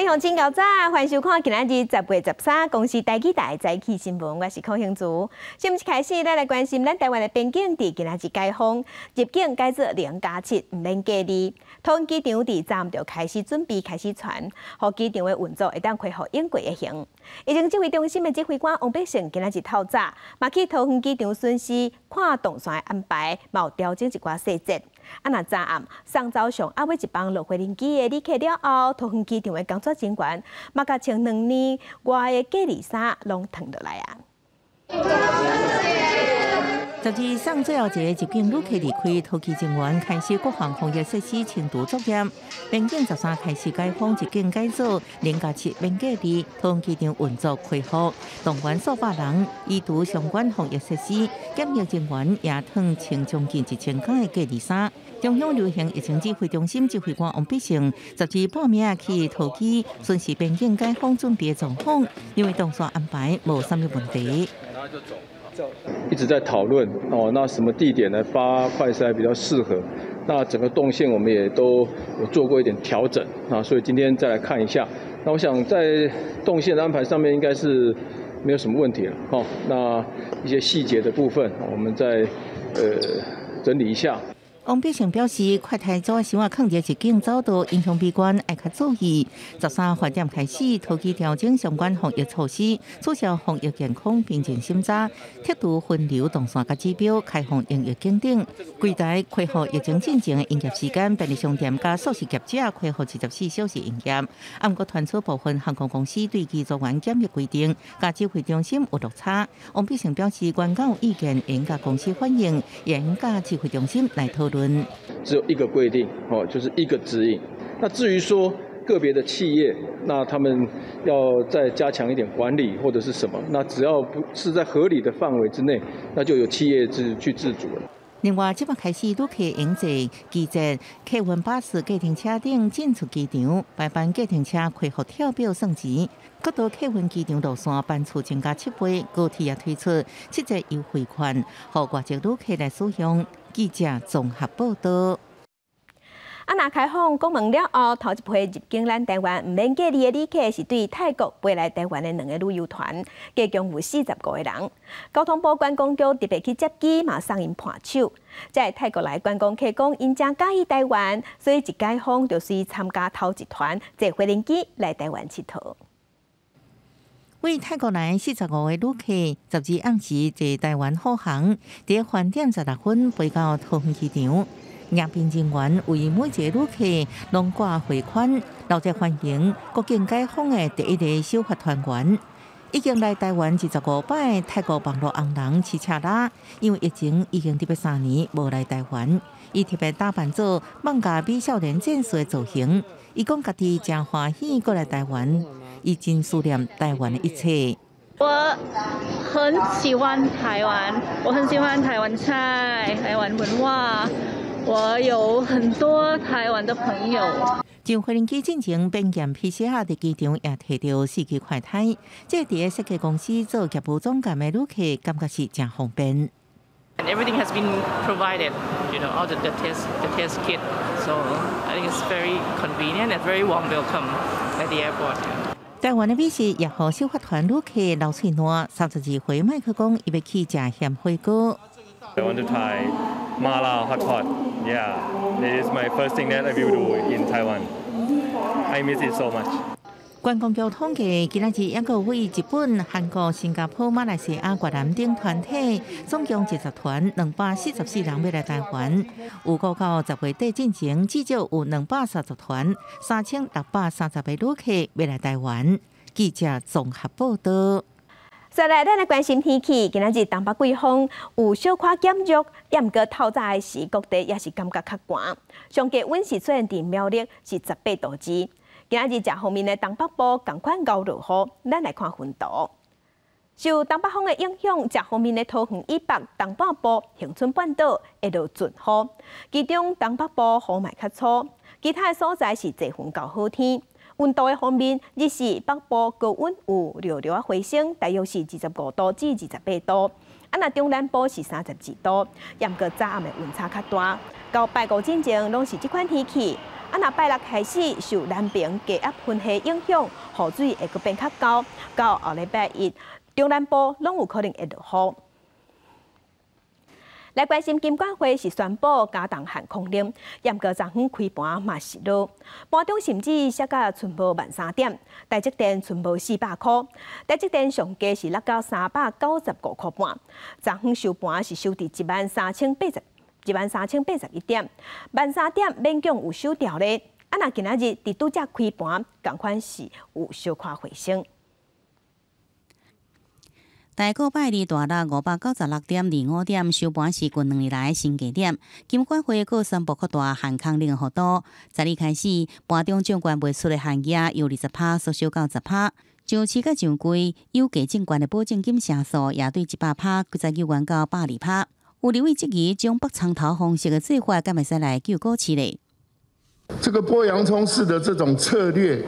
位鄉親𠢕早，歡迎收看今仔日10月13公視台語台早起新聞，我是柯興竹。新聞一開始，咱來關心咱台灣的邊境佇今仔日解封，入境改做0+7，毋免隔離。桃園機場佇昨暗就開始準備開始傳，予機場的運作會當恢復應過的形。疫情指揮中心的指揮官王必勝今仔日透早，嘛去桃園機場巡視，看動線的安排，嘛有調整一寡細節。啊，若昨暗送走上後尾一班落飛機的旅客了後，桃園機場的工作人員嘛，共穿兩年外的隔離衫攏脫落來啊。 12送最後一個入境旅客離開，桃機人員開始各項防疫設施清除作業。邊境13開始解封，入境改做0+7免隔離，桃園機場運作恢復，動員數百人移除相關防疫設施，檢疫人員也脫穿將近1000工的隔離衫。中央流行疫情指揮中心指揮官王必勝12半暝去桃機巡視邊境解封準備的狀況，認為動線安排無啥物問題。一直在討論哦，那什麼地點來發快篩比較適合？那整個動線我們也都有做過一點調整啊，所以今天再來看一下。那我想在動線的安排上面應該是沒有什麼問題了。哦，那一些細節的部分，我們再整理一下。王必勝表示，快篩組小可囥佇入境走道影響美觀，愛較注意。13飯點開始，桃機調整相關防疫措施，取消防疫健康邊境審查，剔除分流動線佮指標，開放營業景點。櫃台恢復疫情進前的營業時間，便利商店佮素食業者恢復24小時營業。啊，毋過傳出部分航空公司對機組員檢疫規定，佮指揮中心有落差。王必勝表示，員工有意見，會共公司反映，也會佮指揮中心來討論。只有一個規定，哦，就是一個指引。那至於說個別的企業，那他們要再加強一點管理或者是什麼，那只要不是在合理的範圍之內，那就由企業自去自主了。另外，這擺開始旅客用坐機捷客運巴士、計程車等進出機場，排班計程車恢復跳表算錢。國道客運機場路線班次增加7倍，高鐵也推出7折優惠券，予外籍旅客來使用。記者綜合報道。啊，若開放國門了後，頭一批入境咱台灣毋免隔離的旅客是對泰國飛來台灣的兩個旅遊團，加共有45個人。交通部觀光局特別去接機，嘛送𪜶伴手。這个泰國來觀光客講，𪜶誠佮意台灣，所以一解封就隨參加頭一團坐飛行機來台灣𨑨迌。為泰國來45個旅客，12暗時坐台灣虎航，佇飯點16分飛到桃園機場。迎賓人員為每一個旅客攏掛花圈，熱烈歡迎國境解封的第一个首發團員。已經來台灣25擺，泰國網路紅人齊車拉，因為疫情已經特別3年無來台灣，伊特別打扮做艋舺美少年戰士的造型。伊講家己誠歡喜過來台灣，伊真思念台灣的一切。我很喜歡台灣，我很喜歡台灣菜、台灣文化。我有很多台灣的朋友。上飛機進前免驗 PCR 佇機場也提著四支快篩，這佇設計公司做業務總監的旅客感覺是誠方便。 And everything has been provided, all the test kit. So I think it's very convenient and very warm welcome at the airport. 台灣的美食也予首發團旅客流喙瀾，32歲麥克講，伊欲去食鹹火鍋。 I want to try mala hot pot. Yeah, it is my first thing that I will do in Taiwan. I miss it so much. 觀光局統計，今仔日抑閣為日本、韓國、新加坡、馬來西亞、越南等團體，總共20團244人欲來台灣。預估到10月底進前，至少有230團3630個旅客欲來台灣。記者綜合報道。再來，咱來關心天氣。今仔日東北季風有小可減弱，也毋過透早的時，各地也是感覺較寒。上低溫是出現佇苗栗是18度二。今仔日食方面的東北部仝款𠢕落雨，咱來看雲圖。受東北風的影響，食方面的桃園以北、東半部、恆春半島會落陣雨，其中東北部雨嘛較粗，其他的所在是濟雲到好天。溫度的方面，日時北部高溫有略略回升，大約是25度至28度。啊，若中南部是32度，毋過早暗的溫差較大。到拜五進前攏是這款天氣。啊，若拜六開始受南爿低壓雲系影響，雨水會閣變較厚，到後禮拜一，中南部攏有可能會落雨。來關心金管會是宣布加重限空令，毋過昨昏開盤嘛是落，盤中甚至摔甲賰無13,000點，台積電賰無400箍，台積電上低是落到395塊半，昨昏收盤是收佇13,081點，13,000點勉強有守牢咧。啊，若今仔日佇拄才開盤，仝款是有小可回升。台股拜二大落596.25點，收盤是近2年來新低點。金管會閣宣布擴大限空令幅度，十二開始，盤中證券賣出的限額由20趴縮小到10趴。上市佮上櫃有價證券的保證金成數也對100趴，閣再調懸到120趴。有立委質疑，這種剝蔥頭方式的做法，敢會使來救股市咧？這個剝洋蔥式的這種策略，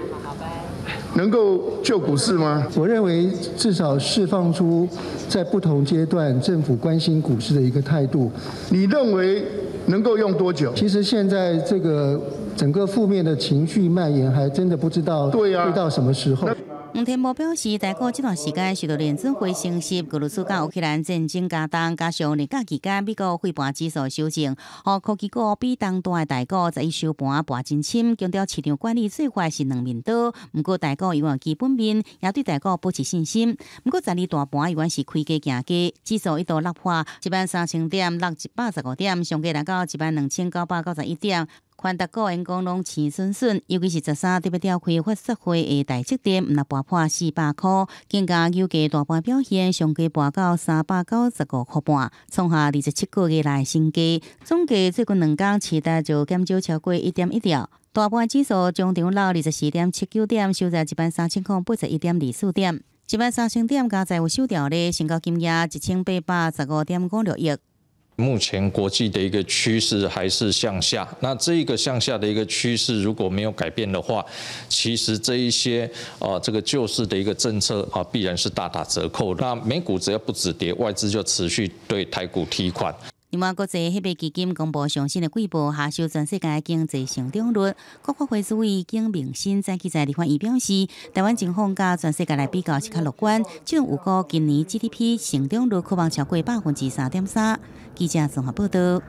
能夠救股市嗎？我認為至少釋放出在不同階段政府關心股市的一個態度。你認為能夠用多久？其實現在這個整個負面的情緒蔓延，還真的不知道會到什麼時候。黃天牧表示，台股這段時間受到聯準會升息、俄羅斯佮烏克蘭戰爭加重，加上連假期間美國費盤指數修正，予科技股比重大的台股十一收盤跋真深，強調市場管理做法是兩面刀。毋過台股猶原基本面，也對台股保持信心。毋過十二大盤猶原是開低行低，指數一度落破13,000點，落115點，上低來到12,991點。寬達股員講攏青筍筍，尤其是13特別召開法說會的台積電，毋若跋破400箍，更加油價大盤表現上低跋到395塊半，創下27個月來新低。總計最近兩工市值就減少超過1.1兆。大盤指數終場落24.79點，收在13,081.24點。13,000點加在有收掉咧，成交金額1815.56億。目前國際的一個趨勢還是向下，那這個向下的一個趨勢如果沒有改變的話，其實這一些啊這個救市的一個政策啊必然是大打折扣。那美股只要不止跌，外資就持續對台股提款。另外，國際貨幣基金公布上新的季報，下修全世界經濟成長率。國發會主委景明新早起在立法院表示，台灣情況佮全世界來比較是較樂觀，這種預估今年 GDP 成長率可望超過3.3%。記者綜合報道。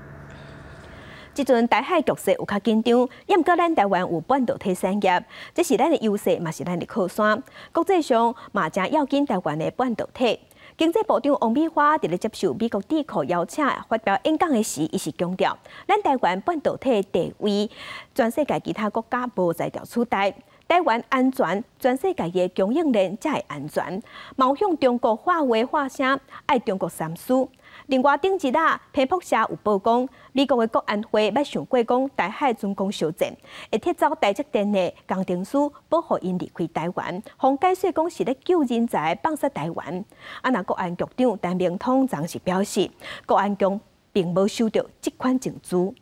這陣台海局勢有較緊張，毋過咱台灣有半導體產業，這是咱的優勢，嘛是咱的靠山。國際上嘛誠要緊台灣的半導體。經濟部長王美花佇咧接受美國智庫邀請發表演講的時，伊是強調，咱台灣半導體地位，全世界其他國家無才調取代。台灣安全，全世界的供應鏈才會安全。嘛有向中國華為喊聲，愛中國三思。另外，頂一日，彭博社有報講，美國的國安會捌想過講，台海軍工相戰，會撤走台積電的工程師，保護𪜶離開台灣，予解說講是咧救人才放殺台灣。啊，若國安局長陳明通昨是表示，國安局並無收到這款情資。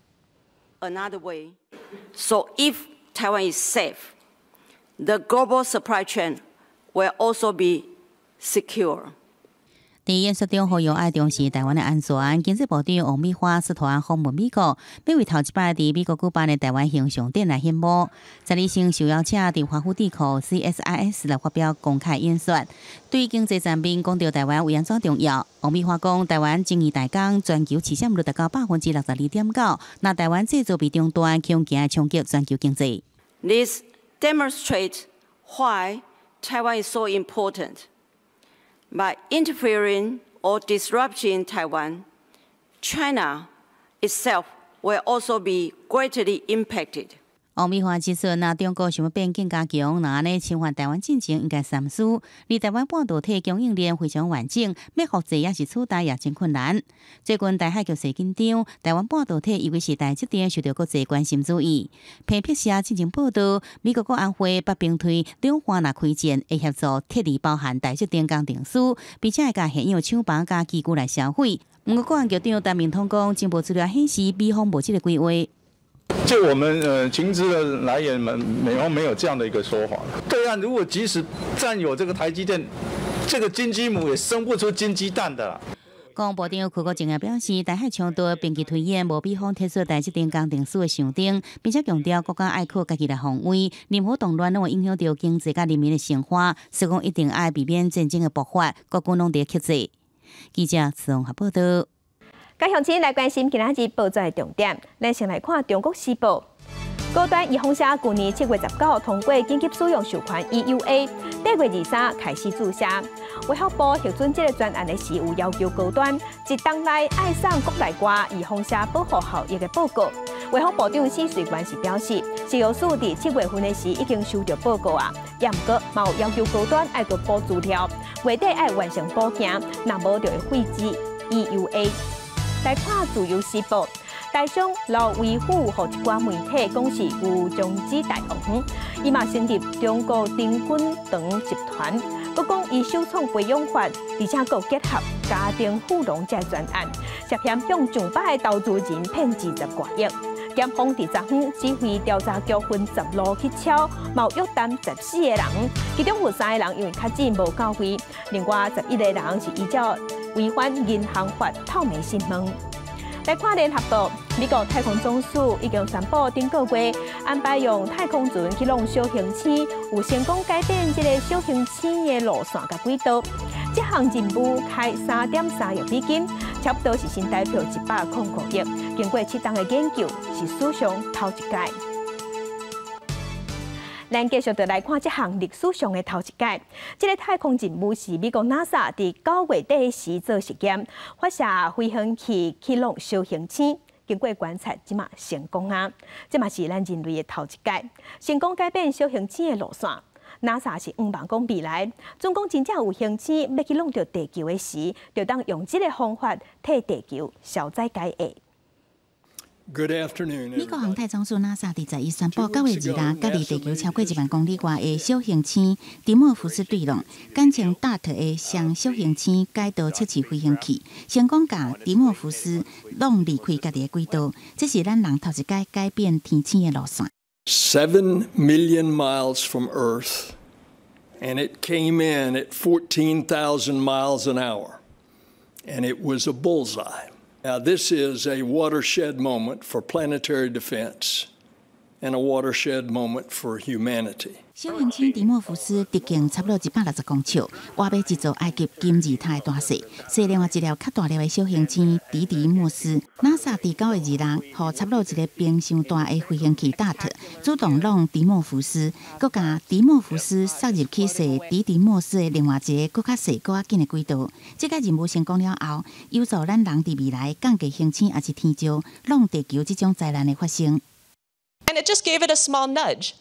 Another way, so if Taiwan is safe, the global supply chain will also be secure. 佇演說中呼籲愛重視台灣的安全。經濟部長王美花率團訪問美國，欲為頭一擺佇美國舉辦的台灣形象展來顯幕。十二先受邀請佇華府智庫 CSIS 來發表公開演說，對經濟層面講著台灣為按怎重要。王美花講，台灣精益代工全球市佔率達到62.9%，若台灣製造被中斷，恐驚衝擊全球經濟。 This demonstrates why Taiwan is so important. By interfering or disrupting Taiwan, China itself will also be greatly impacted. 王美花指出，若中國想欲變更加強，若按呢侵犯台灣進前，應該三思。而台灣半導體供應鏈非常完整，欲複製抑是取代也真困難。最近台海局勢緊張，台灣半導體尤其是台積電受到國際關心注意。彭博社進前報道，美國國安會捌兵推兩岸若開戰，會協助撤離包含台積電工程師，並且會共現有廠房佮機具來銷毀。毋過國安局長陳明通講，情報資料顯示，美方無這个規劃。就我們情資的來源，美方沒有這樣的一個說法。對岸如果即使佔有這個台積電，這個金雞母也生不出金雞蛋的。國防部長邱國正也表示，台海衝突兵棋推演無比方提出台積電工程師的上頂，並且強調國家愛靠家己來防衛，任何動亂攏會影響著經濟佮人民的生活，所以講一定愛避免戰爭的爆發，國軍攏佇咧克制。記者綜合報道。佮鄉親來關心今仔日報紙的重點，咱先來看《中國時報》。高端預防射舊年7月19通過緊急使用授權 EUA，8月23開始注射。衛福部核准這个專案的時，有要求高端一冬內愛送國內外預防射保護效益的報告。衛福部長許瑞元是表示，食藥署佇7月份的時已經收著報告啊，也毋過嘛有要求高端愛閣補資料，月底愛完成補件，若無就會廢止 EUA。來看《自由時報》。台商劉維虎予一寡媒體講是牛樟芝大王，伊嘛成立中國丁君長集團，閣講伊首創培養法，而且閣結合家庭富農這專案，涉嫌向上百个投資人騙20外億。檢方佇昨昏指揮調查局分十路去抄，嘛有約談14個人，其中有三个人因為確診無到會，另外11個人是依照違反銀行法透明訊問。來看聯合報，美國太空總署已經宣布，頂個月安排用太空船去弄小行星，有成功改變這个小行星的路線佮軌道。這項任務開3.3億美金，差不多是新台幣105億。經過7冬的研究，是史上頭一擺。咱繼續著來看這項歷史上的頭一擺。這个太空任務是美國 NASA 佇9月底時做實驗，發射飛行器去弄小行星。經過觀察，這馬成功啊！這嘛是咱人類的頭一擺，成功改變小行星的路線。NASA 是向望講未來，總講真正有行星欲去弄著地球的時，就當用這个方法替地球消災解厄。 Good afternoon. 美國航太總署 NASA 佇11宣布，9月26，佮離地球超過1萬公里外的小行星迪莫福斯對挵，簡稱 DART 的雙小行星改道測試飛行器，成功共迪莫福斯挵離開家己的軌道。這是咱人頭一擺改變天星的路線。 7 million miles from Earth, and it came in at 14,000 miles an hour, and it was a bullseye. Now, this is a watershed moment for planetary defense and a watershed moment for humanity. 小行星迪莫福斯直徑差不多160公尺，外尾一座埃及金字塔的大細，是另外一粒較大粒的小行星迪迪莫斯。NASA 佇9月26，予差不多一个冰箱大的飛行器 DART 主動挵迪莫福斯，閣共迪莫福斯塞入去踅迪迪莫斯的另外一个閣較細、閣較緊的軌道。這個任務成功了後，有助咱人佇未來降低行星抑是天石挵地球這種災難的發生。 And it just gave it a small nudge.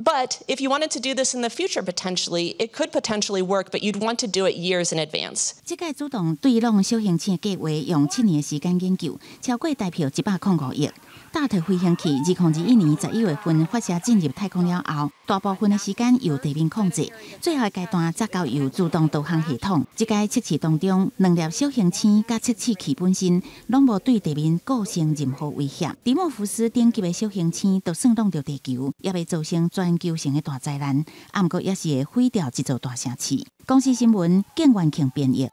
But if you wanted to do this in the future, potentially, it could potentially work, but you'd want to do it years in advance. 這個主動對挵小行星的計畫用7年的時間研究，超過台幣105億。DART 飛行器2021年11月份發射進入太空了後，大部分的時間由地面控制，最後階段則交由自動導航系統。這個測試當中，兩粒小行星佮測試器本身攏無對地面構成任何威脅。迪莫福斯頂級的小行星就算挵著地球，也袂造成全球性的大災難，啊，毋過也是會毀掉一座大城市。公視新聞，景元慶編譯。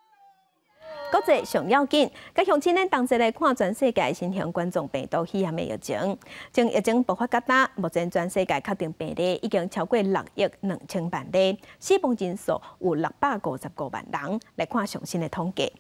國際上要緊，佮鄉親咱同齊來看全世界新型冠狀病毒肺炎的疫情。從疫情爆發到今，目前全世界確定病例已經超過6億2千萬例，死亡人數有655萬人。來看上新的統計，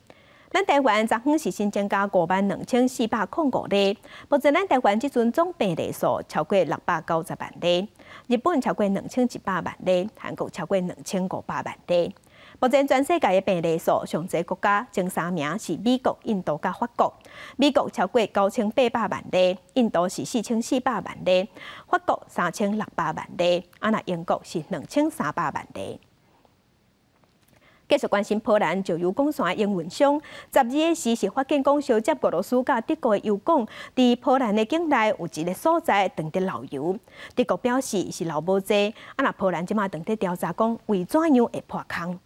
咱台灣昨昏是新增加52,405例，目前咱台灣這陣總病例數超過690萬例，日本超過2100萬例，韓國超過2500萬例。目前全世界的病例數上濟國家前三名是美國、印度佮法國。美國超過9800萬例，印度是4400萬例，法國3600萬例，啊若英國是2300萬例。繼續關心波蘭石油管線營運商，12个時是發現講，相接俄羅斯佮德國的油管，佇波蘭的境內有一个所在當佇漏油。德國表示是漏無濟，啊若波蘭這馬當佇調查講為怎樣會破空。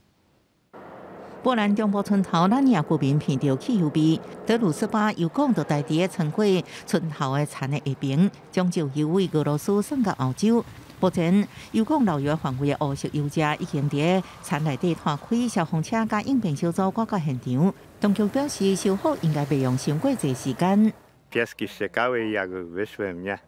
波蘭中部村頭，咱也居民聞著汽油味。德魯斯巴油管就台佇咧穿過村頭的田的下爿，將石油對俄羅斯送到歐洲。目前，油管漏油範圍的烏色油遮已經佇田內底拖開，消防車佮應變小組趕到現場。當局表示，修復應該袂用傷過濟時間。 Piaski ściekały i jak wyszłem, nie?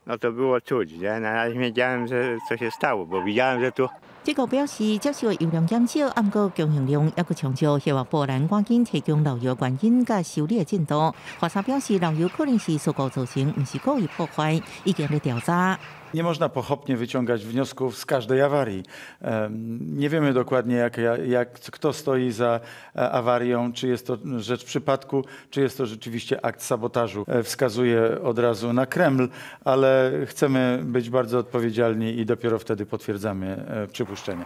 No to było czuć, nie? Na razie wiedziałem, że co się stało, bo widziałem, że tu 這個表示接受的油量減少，毋過供應量猶閣充足，希望波蘭趕緊提供漏油原因佮修理的進度。華沙表示，漏油可能是事故造成，毋是故意破壞，已經咧調查。 Nie można pochopnie wyciągać wniosków z każdej awarii. Nie wiemy dokładnie, jak, kto stoi za awarią, czy jest to rzecz przypadku, czy jest to rzeczywiście akt sabotażu. Wskazuje od razu na Kreml, ale chcemy być bardzo odpowiedzialni i dopiero wtedy potwierdzamy przypuszczenia.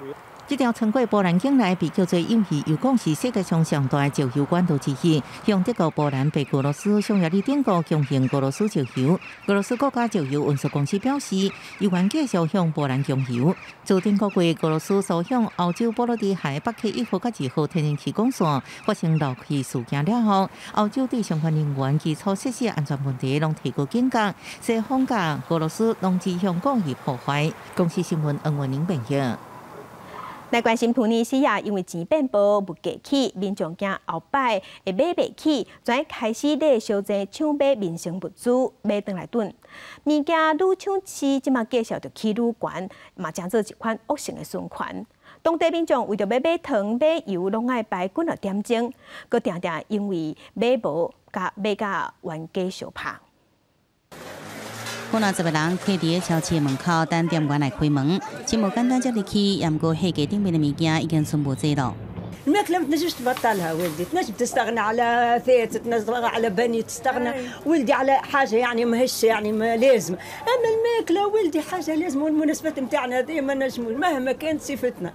這條穿過波蘭境內被叫做友誼油管是世界上上大的石油管道之一，向德國、波蘭、白俄羅斯、匈牙利等國供應俄羅斯石油。俄羅斯國家石油運輸公司表示，油源繼續向波蘭供油。自頂個月，俄羅斯輸向歐洲波羅的海北溪1號佮2號天然氣管線發生漏氣事件了後，歐洲對相關能源基礎設施安全問題攏提高警覺，西方佮俄羅斯攏指向故意破壞。公視新聞黃文玲編譯。來關心突尼西亞，因為錢變薄，物價起，民眾驚後擺會買袂起，轉開始咧相爭搶買民生物資，買轉來囤物件愈搶市，這馬繼續就起愈懸，嘛成做一款惡性的循環。當地民眾為著欲買糖、買油，攏愛排幾若點鐘，閣定定因為買無，共買甲冤家相拍。幾若十个人踮佇超市門口等店員來開門，真無簡單才入去，也毋過貨架頂面的物件已經賰無濟囉。 الماكله ما تنجمش تبطلها ولدي، تنجم تستغنى على ثيت، تستغنى على بني، تستغنى ولدي على حاجه يعني ماهيش يعني ما لازم، اما الماكله ولدي حاجه لازم، والمناسبات نتاعنا هذه ما نجموش مهما كانت صفتنا。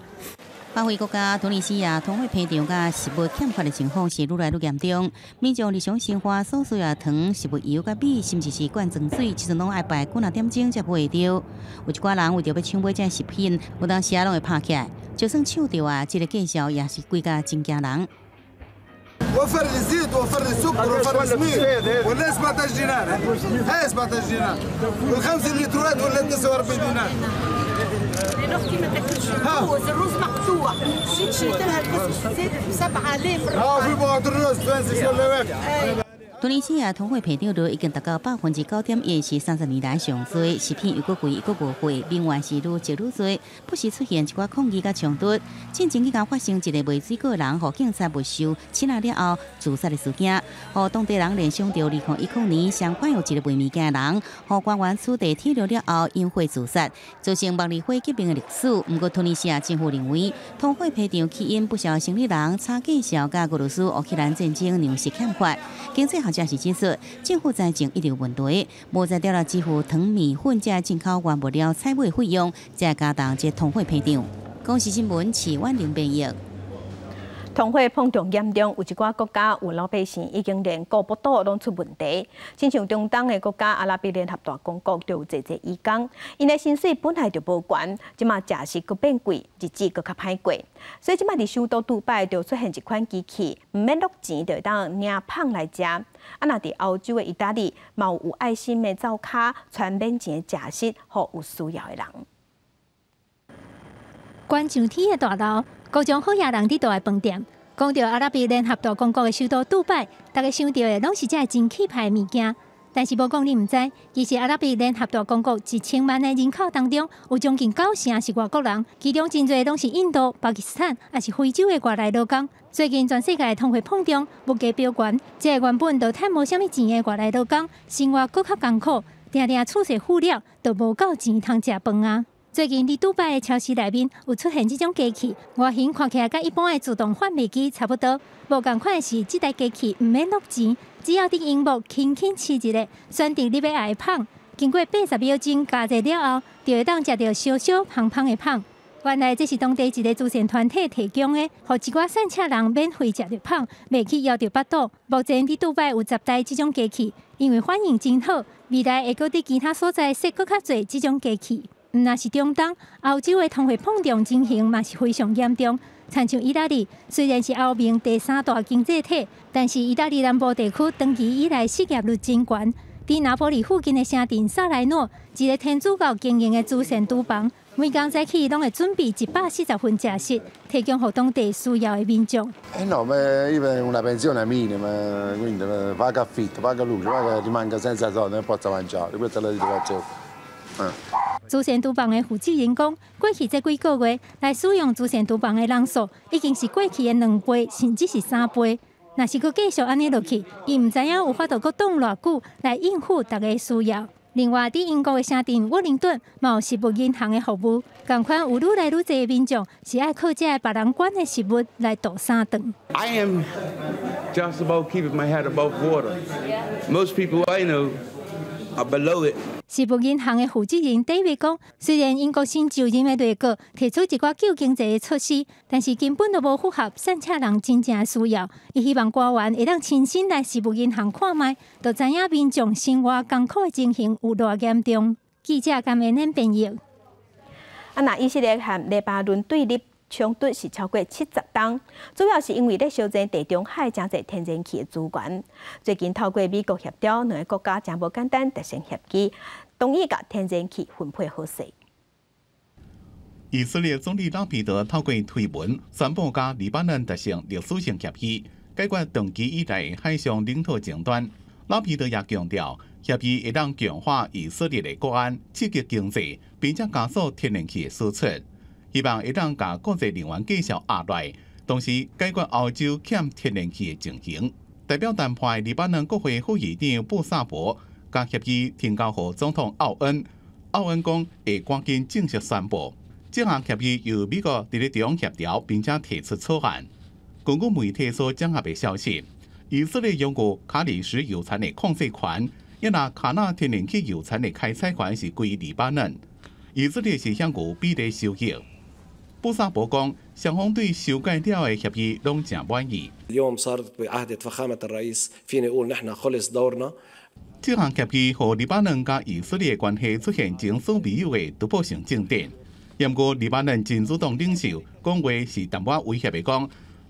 北非國家突尼西亞通貨膨脹佮食物欠缺的情況是愈來愈嚴重，民眾日常生活所需要糖、食物油佮米，甚至是罐裝水，這陣攏愛排幾若點鐘才買會著。有一寡人為著欲搶買這食品，有當時仔攏會拍起來，就算搶著啊，這个價數也是規家真驚人。 وفر الزيت وفر السكر وفر السميد ولا 17 دينار، هاي 17 دينار، والخمسة لترات ولا 49 دينار. انا اختي ما تاكلش الروز، الروز مقطوع، مشيت شريت لها الكسكس زاد ب 7000. اه في بعض الروز تونسي ولا واحد. 突尼西亞通貨膨脹率已經達到9.1%，是30年來上濟。食品又閣貴，又閣無貨，民怨是愈積愈濟，不時出現一寡抗議佮衝突。進前已經發生一个賣水果的人，予警察沒收錢仔了後自殺的事件，予當地人聯想著2010年相款有一个賣物件的人，予官員取締鐵路了後引火自殺，造成茉莉花革命的歷史。毋過突尼西亞政府認為，通貨膨脹起因不少生理人炒價數佮俄羅斯烏克蘭戰爭糧食欠缺。經濟學者是指出，政府財政一定有問題，無才調來支付糖、麵粉這進口原物料採買費用，才會加重這通貨膨脹。公視新聞徐婉玲編譯。通貨膨脹嚴重，有一寡國家有老百姓已經連顧腹肚攏出問題。親像中東的國家阿拉伯聯合大公國就有濟濟移工，𪜶的薪水本來就無懸，這馬食食閣變貴，日子閣較歹過。所以這馬佇首都杜拜就出現一款機器，毋免落錢就會當領麭來食。啊，若佇歐洲的意大利，嘛有有愛心的灶跤傳免錢的食食，予有需要的人。懸上天的大樓，各種好額人佇大的飯店。講著阿拉伯聯合大公國的首都杜拜，大家想著的攏是這真氣派的物件。但是無講你毋知，其實阿拉伯聯合大公國1000萬的人口當中，有將近九成是外國人，其中真濟攏是印度、巴基斯坦，抑是非洲的外來勞工。最近全世界通貨膨脹，物價飆懸，這個原本就趁無啥物錢的外來勞工，生活閣較艱苦，定定厝稅付了，就無夠錢通食飯啊。最近佇杜拜的超市內面有出現這種機器，外形看起來佮一般的自動販賣機差不多。無仝款的是，這台機器毋免落錢，只要佇螢幕輕輕試一下，選擇你欲愛的麭，經過80秒鐘加熱了後，就會當食著燒燒芳芳的麭。原來這是當地一个慈善團體提供的，予一寡散赤人免費食著麭，袂去枵著腹肚。目前佇杜拜有10台這種機器，因為反應真好，未來會閣佇其他所在設閣較濟這種機器。毋若是中東、歐洲的通貨膨脹情形嘛是非常嚴重。親像意大利，雖然是歐盟第三大經濟體，但是意大利南部地區長期以來失業率真懸。佇拿坡里附近的城鎮薩萊諾，一个天主教經營的慈善廚房，每工早起攏會準備140份食食，提供予當地需要的民眾。 No, io una pensione minima, quindi paga affitto, paga luce, paga rimango senza soldi, non posso mangiare, questa è la situazione. 慈善廚房的負責人講，過去這幾個月來使用慈善廚房的人數已經是過去的2倍，甚至是3倍。若是閣繼續按呢落去，伊毋知影有法度閣擋偌久來應付大家需要。另外，佇英國的城鎮沃靈頓，嘛有食物銀行的服務，仝款有愈來愈濟民眾是愛靠這个別人捐的食物來度三頓。 I am just about keeping my head above water. Most people I know are below it. 食物銀行的負責人 David 講，雖然英國新就任的內閣提出一寡救經濟的措施，但是根本就無符合散赤人真正的需要。伊希望官員會當親身來食物銀行看覓，就知影民眾生活艱苦的情形有偌嚴重。記者甘恩恩編譯。啊，那以色列和黎巴嫩對立衝突是超過70冬，主要是因為咧相爭地中海誠濟天然氣的資源。最近透過美國協調，兩个國家誠無簡單達成協議，同意共天然氣分配好勢。以色列總理拉皮德透過推文宣布，佮黎巴嫩達成歷史性協議，解決長期以來海上領土爭端。拉皮德也強調，協議會當強化以色列的國安，刺激經濟，並且加速天然氣的輸出。希望會當共國際能源繼續壓來，同時解決歐洲欠天然氣的情形。代表談判黎巴嫩國會副議長布薩博共協議呈交予總統奧恩，奧恩講會趕緊正式宣布。這項協議由美國佇咧中協調，並且提出草案。根據媒體所掌握的消息，以色列擁有卡里什油田的控制權，抑若卡納天然氣油田的開採權是歸黎巴嫩。以色列是享有比例收益。布薩博講，雙方對修改了的協議攏誠滿意。 اليوم صارت بعهدة فخامة الرئيس فيني أقول نحن خلص دورنا。這項協議予黎巴嫩佮以色列關係出現前所未有的突破性進展。毋過黎巴嫩真主黨領袖講話是淡薄威脅的講，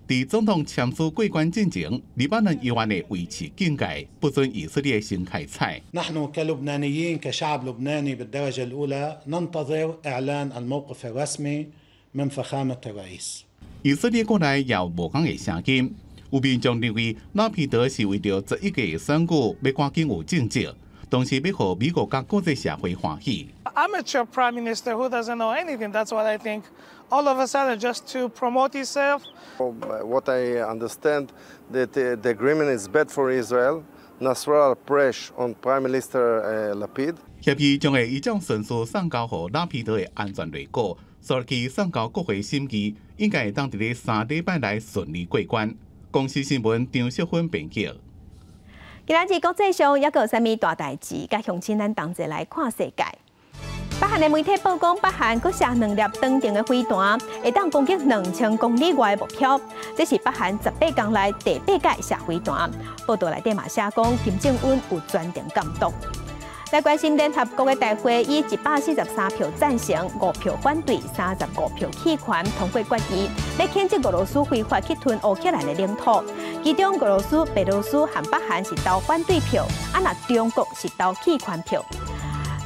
佇總統簽署過關進前，黎巴嫩猶原會維持警戒，不准以色列先開採。 نحن كلبنانيين كشعب لبناني بالدرجة الأولى ننتظر إعلان الموقف الرسمي من فخامة الرئيس。以色列國內也有無仝的聲音，有民眾認為拉皮德是為著11月選舉欲趕緊有政績，同時欲予美國佮國際社會歡喜。 Amateur prime minister who doesn't know anything. That's what I think. All of a sudden, just to promote himself. What I understand that the agreement is bad for Israel. Nasrallah pressure on Prime Minister Lapid. 協議將會依照順序送交予拉皮德的安全內閣，所以送交國會審議，應該會當佇咧3禮拜內順利過關。公視新聞張淑芬編輯。今仔日國際上猶閣有啥物大代誌？佮鄉親咱同齊來看世界。北韓的媒體報講，北韓閣射兩粒長程的飛彈，會當攻擊2000公里外的目標。這是北韓18工來第八擺射飛彈。報道內底嘛寫講，金正恩有全程監督。來關心聯合國的大會，以143票贊成、5票反對、35票棄權通過決議，欲譴責俄羅斯非法去吞烏克蘭的領土。其中俄羅斯、白羅斯和北韓是投反對票，啊若中國是投棄權票。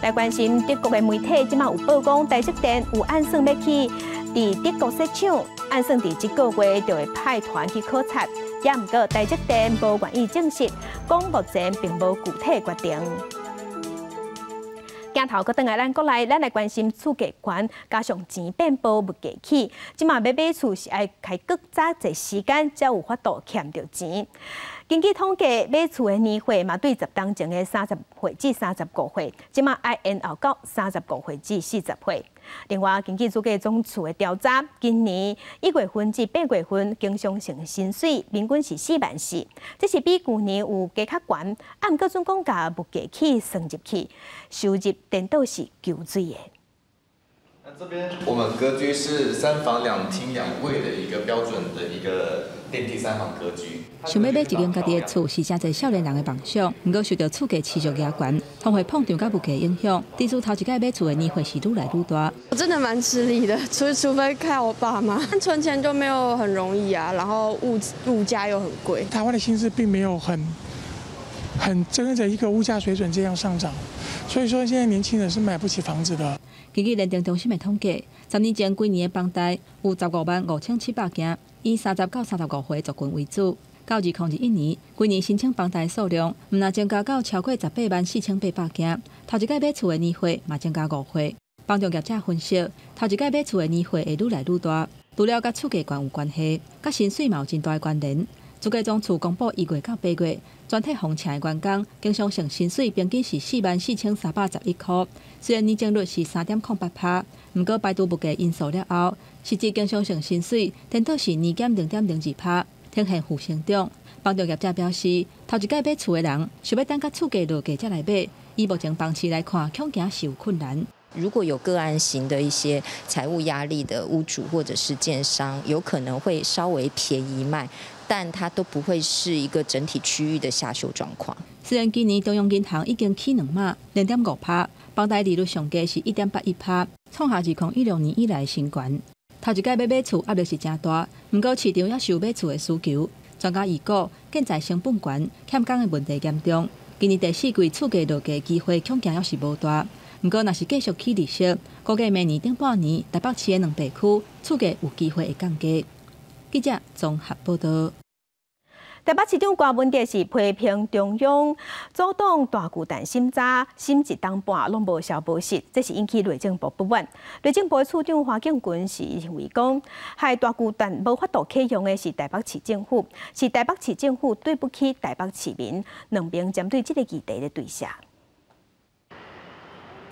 來關心德國的媒體，這馬有報講，台積電有按算欲去佇德國設廠，按算佇這個月就會派團去考察。也毋過台積電無願意證實，講目前並無具體決定。鏡頭閣轉來咱國內，咱來關心厝價懸，加上錢變薄，物價起，這馬欲買厝是愛開閣早濟時間，才有法度儉著錢。根據統計，買厝的年歲嘛，對10冬前的30歲至35歲，這馬愛延後到35歲至40歲。另外，根據主計總處的調查，今年1月份至8月份，經常性薪水平均是4萬4，這是比舊年有加較懸。啊，毋過總講共物價起算入去，收入顛倒是求水的。那這邊我們格局是3房2廳2衛的一個標準的一個電梯三房格局。想欲買一間家己的厝是誠濟少年人的夢想，毋過受著厝價持續加懸，通貨膨脹佮物價影響，致使頭一擺買厝的年歲是愈來愈大。我真的蠻吃力的，除非靠我爸媽，存錢就沒有很容易啊，然後物價又很貴。台灣的薪資並沒有很很跟着一個物價水準這樣上漲，所以說現在年輕人是買不起房子的。根據聯電中心的統計，10年前規年的房貸有155,700件，以30到35歲族群為主。到2021年，規年申請房貸數量毋但增加到超過184,800件，頭一擺買厝的年歲嘛增加5歲。房仲業者分析，頭一擺買厝的年歲會愈來愈大，除了佮厝價懸有關係，佮薪水嘛有真大的關聯。主計總處公布1月到8月，全體房市的員工經常性薪水平均是44,311箍，雖然年增率是3.08%，毋過排除物價因素了後，實際經常性薪水顛倒是年減0.02%，呈現負成長。房仲業者表示，頭一擺買厝的人想欲等甲厝價落價才來買，以目前房市來看，恐驚是有困難。如果有個案型的一些財務壓力的屋主或者是建商，有可能會稍微便宜賣，但它都不會是一個整體區域的下修狀況。雖然今年中央銀行已經起兩碼0.5%，房貸利率上低是1.81%，創下2016年以來新高。頭一擺欲買厝壓力是誠大，毋過市場猶是有買厝的需求。專家預估，建材成本懸、欠工的問題嚴重，今年第四季厝價落價機會恐驚猶是無大。毋過，若是繼續起利息，估計明年頂半年台北市的兩地區厝價有機會會降低。記者綜合報道。台北市長柯文哲是批評中央阻擋大巨蛋審查，審一冬半攏無消無息，這是引起內政部不滿。內政部次長花敬群是認為講，害大巨蛋無法度啟用的是台北市政府，是台北市政府對不起台北市民，兩邊針對這个議題咧對射。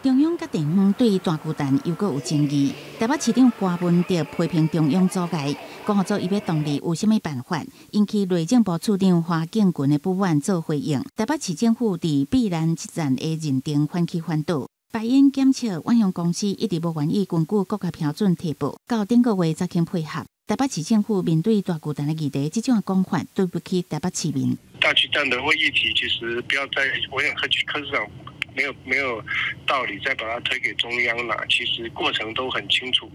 中央佮地方對大巨蛋猶閣有爭議，台北市長柯文哲批評中央阻礙，講予做伊欲動力有啥物辦法，引起內政部次長花敬群的不滿做回應。台北市政府佇避難基站的認定反起反倒，排煙檢測遠雄公司一直無願意根據國家標準提報，到頂個月才肯配合。台北市政府面對大巨蛋的議題，這種講法對不起台北市民。大巨蛋的議題其實不要再，我想柯柯市長沒有道理再把它推給中央啦。其實過程都很清楚，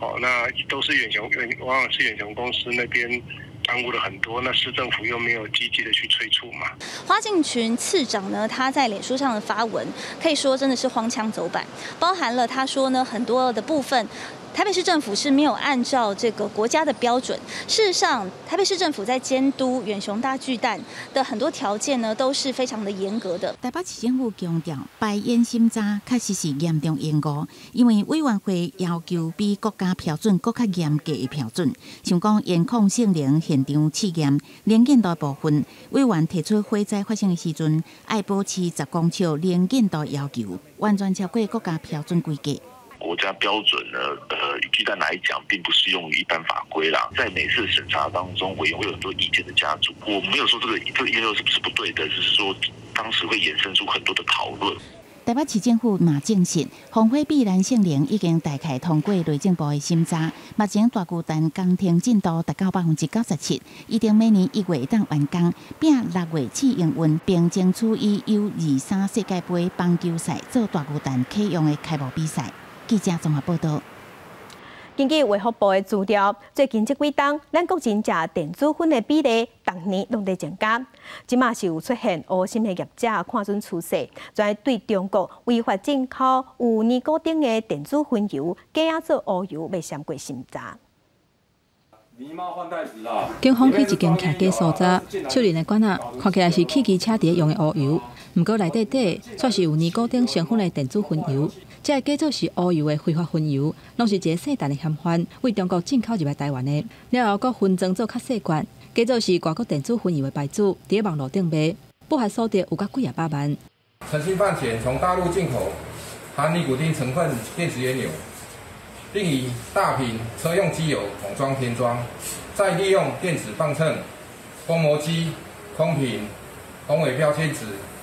哦，那都是遠雄遠，往往是遠雄公司那邊耽誤了很多，那市政府又沒有積極的去催促嘛。花敬群次長呢，他在臉書上的發文，可以說真的是荒腔走板，包含了他說呢很多的部分。台北市政府是沒有按照這個國家的標準。事實上，台北市政府在監督遠雄大巨蛋的很多條件呢，都是非常的嚴格的。台北市政府強調，排煙審查確實是嚴重延誤，因為委員會要求比國家標準閣較嚴格的標準，像講煙控性能現場試驗、能見度部分，委員提出火災發生的時陣，愛保持10公尺能見度要求，完全超過國家標準規格。國家標準呢，以巨蛋來講，並不適用於一般法規啦。在每次審查當中，委員會有很多意見的加注。我沒有說這個驗收是不是不對的，只是說當時會衍生出很多的討論。台北市政府嘛證實，防火避難性能已經大概通過內政部的審查。目前大巨蛋工程進度達到97%，預定明年1月會當完工，並6月試營運，並爭取以U23世界盃棒球賽做大巨蛋啟用的開幕比賽。記者綜合報道。根據衛福部的資料，最近這幾冬，咱國人食電子薰的比例，逐年攏佇增加。這馬是有出現烏心的業者看準趨勢，專對中國違法進口有尼古丁的電子薰油，假做烏油欲先過審查。警方去一間徛家所在，手拎的罐仔，看起來是汽機車佇咧用的烏油，毋過內底底卻是有尼古丁成分的電子薰油。這个假做是烏油的非法薰油，攏是一个細陳的嫌犯為中國進口入來台灣的，了後閣分裝做較細罐，假做是外國電子薰油的牌子，佇咧網路頂賣，不法所得有甲幾仔百萬。誠心販錢從大陸進口含尼古丁成分電子菸油，並以大瓶車用機油桶裝填裝，再利用電子磅秤、封膜機、空瓶、宏偉標籤紙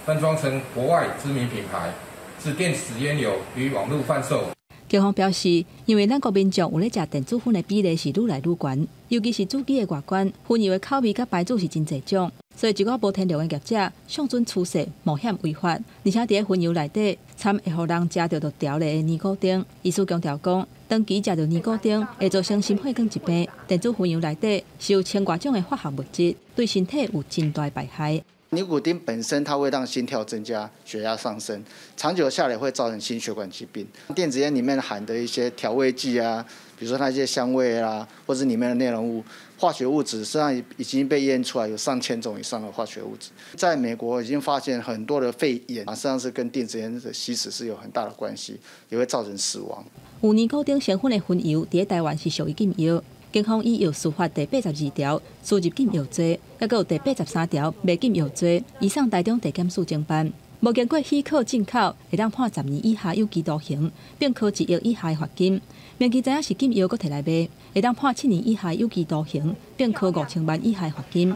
分裝成國外知名品牌。是電子菸油於網路販售。警方表示，因為咱國民眾有咧食電子薰的比例是愈來愈懸，尤其是主機的外觀，薰油的口味佮牌子是真濟種，所以一寡無天良的業者上準趨勢冒險違法，而且佇咧薰油內底摻會予人食著就著的尼古丁。醫師強調講，長期食著尼古丁會造成心血管疾病。電子薰油內底是有千外種的化學物質，對身體有真大敗害。尼古丁本身它會讓心跳增加、血壓上升，長久下來會造成心血管疾病。電子菸裡面含的一些調味劑啊，比如說那些香味啊，或者裡面的內容物、化學物質，實際上已經被驗出來有上千種以上的化學物質。在美國已經發現很多的肺炎啊，實際上是跟電子菸的吸食是有很大的關係，也會造成死亡。有尼古丁成分的薰油，佇台灣是屬於禁藥。警方依藥事法第82條輸入禁藥罪，抑閣有第83條賣禁藥罪，移送台中地檢署偵辦。無經過許可進口，會當判10年以下有期徒刑，並科1億以下的罰金。明知知影是禁藥，閣提來賣，會當判7年以下有期徒刑，並科5000萬以下的罰金。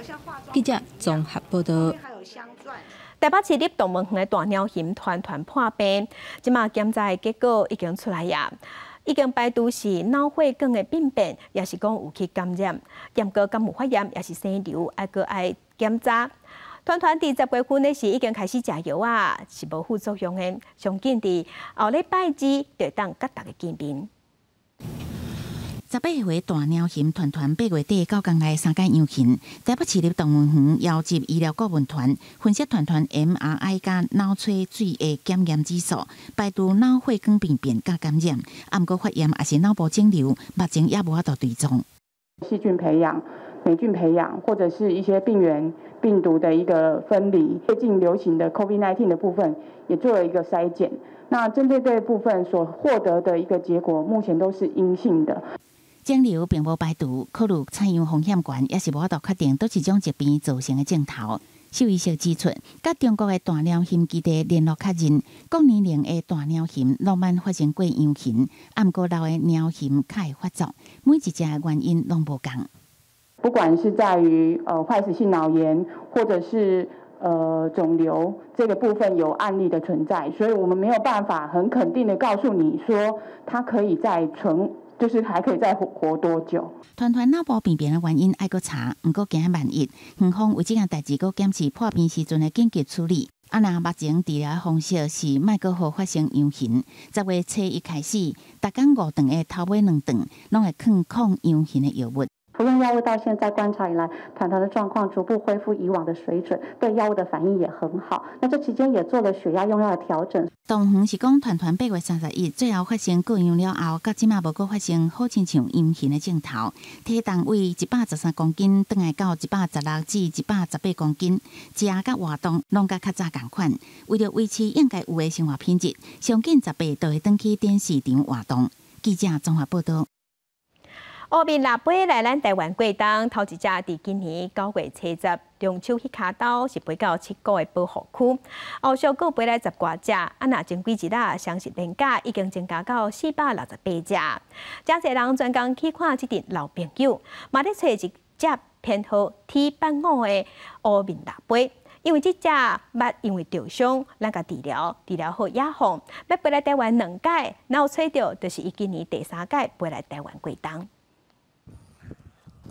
記者綜合報道。台北市立動物園的大貓熊團團破病，這馬檢查的結果已經出來呀。已經排除是腦血管的病變，抑是講有去感染，驗過敢有發炎，抑是生瘤，愛閣愛檢查。團團佇10月份的時已經開始食藥啊，是無副作用的。上緊佇後禮拜二就會當佮大家見面。18歲大貓熊團團8月底到工來三屆陽性，台北市立動物園邀集醫療顧問團分析團團 MRI 佮腦切水的檢驗指數，排除腦血管病變佮感染，毋過發炎抑是腦部腫瘤，目前也無法度追蹤。細菌培養、黴菌培養，或者是一些病原病毒的一個分離，最近流行的 COVID-19 的部分也做了一個篩檢。那針對這部分所獲得的一個結果，目前都是陰性的。腫瘤並無排除，考慮採樣風險懸，抑是無法度確定佗一種疾病造成的症頭。獸醫師指出，佮中國的大貓熊基地聯絡確認，各年齡的大貓熊攏捌發生過陽性，毋過老的貓熊較會發作，每一隻的原因攏無仝。不管是在於壞死性腦炎，或者是腫瘤這個部分有案例的存在，所以我們沒有辦法很肯定的告訴你說，它可以再存。就是還可以再活多久？團團腦部病變的原因愛閣查，毋過驚萬一，園方為這件代誌，閣檢視破病時陣的緊急處理。啊，若目前治療的方式是莫閣予發生陽性。10月初一開始，逐工5頓的頭尾2頓，攏會囥抗陽性的藥物。服用藥物到現在觀察以來，團團的狀況逐步恢復以往的水準，對藥物的反應也很好。那這期間也做了血壓用藥的調整。動物園是講，團團8月31最後發生過陽了後，到這馬無閣發生好親像陽性的症頭。體重為113公斤，轉來到116至118公斤，食佮活動攏佮較早仝款。為著維持應該有的生活品質，上緊10八就會轉去展示場活動。記者綜合報道。烏面蜊飛來咱台灣過冬，頭一隻佇今年9月初10中秋彼跤兜是飛到七股的保護區，後續閣飛來十外隻，啊若前幾日啊，雙十連假已經增加到468隻。誠濟人專工去看這陣老朋友，嘛咧揣一隻編號 T85的烏面蜊飛，因為這隻捌因為著傷，咱共治療，治療好野放，欲飛來台灣兩擺，若有揣著，就是伊今年第三擺飛來台灣過冬。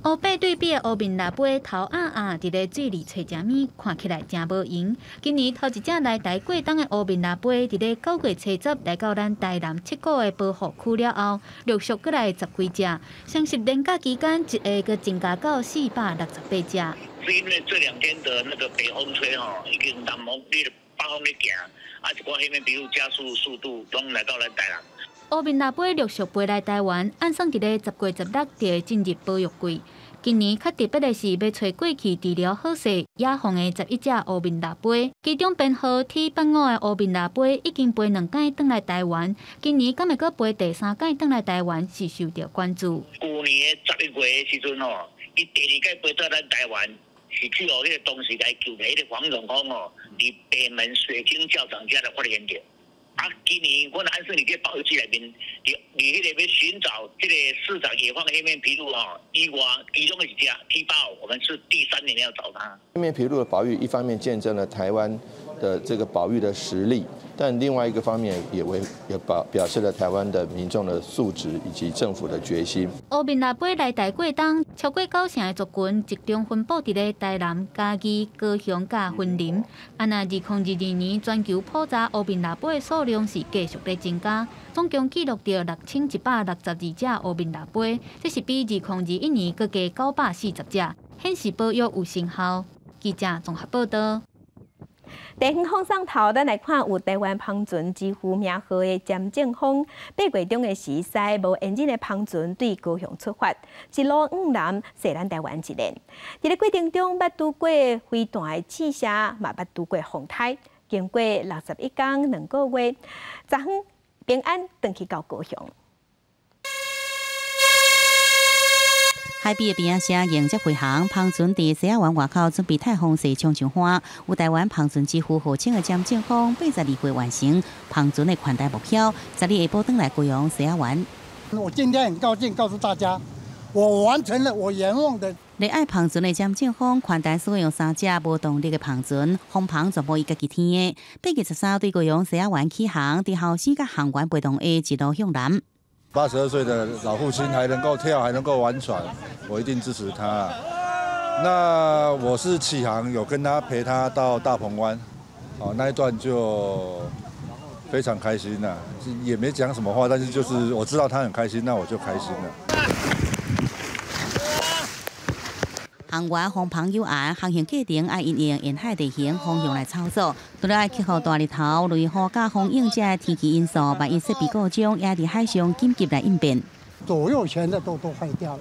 烏白對比的烏面蜊飛頭鴨鴨，佇咧水裡揣食物，看起來誠無閒。今年頭一隻來台過冬的烏面蜊飛，佇咧9月初10來到咱台南七股的保護區了後，陸續閣來十幾隻。雙十連假期間，一下閣增加到468隻。是因為這兩天的那個北風吹吼，已經南風、北風咧行，啊，一寡彼面比如加速速度，攏來到咱台南。烏面蜊飛陸續飛來台灣，按算佇咧10月16就會進入保育季。今年較特別的是，欲揣過去治療好勢野放的11隻烏面蜊飛，其中編號 T85的烏面蜊飛已經飛兩擺轉來台灣，今年敢會閣飛第三擺轉來台灣，是受著關注。舊年的11月的時陣吼，伊第二擺飛到咱台灣，是去予彼個當時來救的彼個黃總統吼，佇北門水晶教堂遮來發現著。啊，今年阮按算佇這保育區內面，佇彼個欲尋找這個市場野放黑面琵鷺吼以外，其中的一隻 T85，我們是第三年要找它。黑面琵鷺的保育，一方面見證了台灣的這個保育的實力，但另外一個方面也為也表示了台灣的民眾的素質以及政府的決心。烏面蜊飛來台過冬，超過九成的族群集中分布佇咧台南、嘉義、高雄佮雲林。啊，若2022年全球普查烏面蜊飛的數量是繼續咧增加，總共記錄著6162隻烏面蜊飛，這是比2021年閣加940隻，顯示保育有成效。記者綜合報道。地方放送头，咱來看有台灣帆船之父名號的詹正峰，8月中的時，駛無引擎的帆船對高雄出發，一路往南，踅咱台灣一輪。佇咧過程中，捌拄過飛彈的試射，嘛捌拄過風颱。經過61工2個月，昨昏平安轉去到高雄。海邊的邊仔聲迎接飛航，帆船佇西仔灣外口準備太風勢衝上岸。有台灣帆船之父號稱的詹正峰，82歲完成帆船的寬帶目標，12下晡轉來高雄西仔灣。我今天很高興告訴大家，我完成了我願望的。熱愛帆船的詹正峰，寬帶使用3隻無動力的帆船，風帆全部伊家己添的。8月13對高雄西仔灣起航，佇後生佮航員陪同下一路向南。82歲的老父親還能夠跳，還能夠玩船，我一定支持他。那我是啟航，有跟他陪他到大鵬灣，哦，那一段就非常開心啦，也沒講什麼話，但是就是我知道他很開心，那我就開心了。航員風帆有限，航行過程愛因應沿海地形方向來操作。除了愛克服大日頭、雷雨佮風湧這天氣因素，萬一設備故障，也佇海上緊急來應變。左右舷的都壞掉了。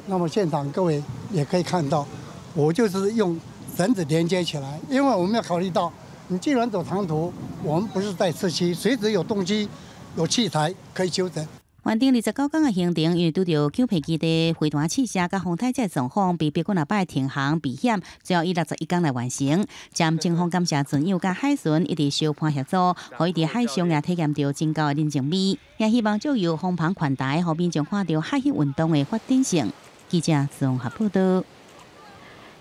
那麼現場各位也可以看到，我就是用繩子連接起來，因為我們要考慮到，你既然走長途，我們不是在市區，隨時有東西、有器材可以修整。原定29天的行程，因為拄著九皮基地飛彈試射佮風颱這狀況，被逼幾若擺停航避險，最後以61天來完成。詹正峰感謝船友佮海巡一直相伴協助，予伊佇海上也體驗著真厚的人情味，也希望藉由風帆寬帶，予民眾看著海域運動的發展性。記者綜合報道。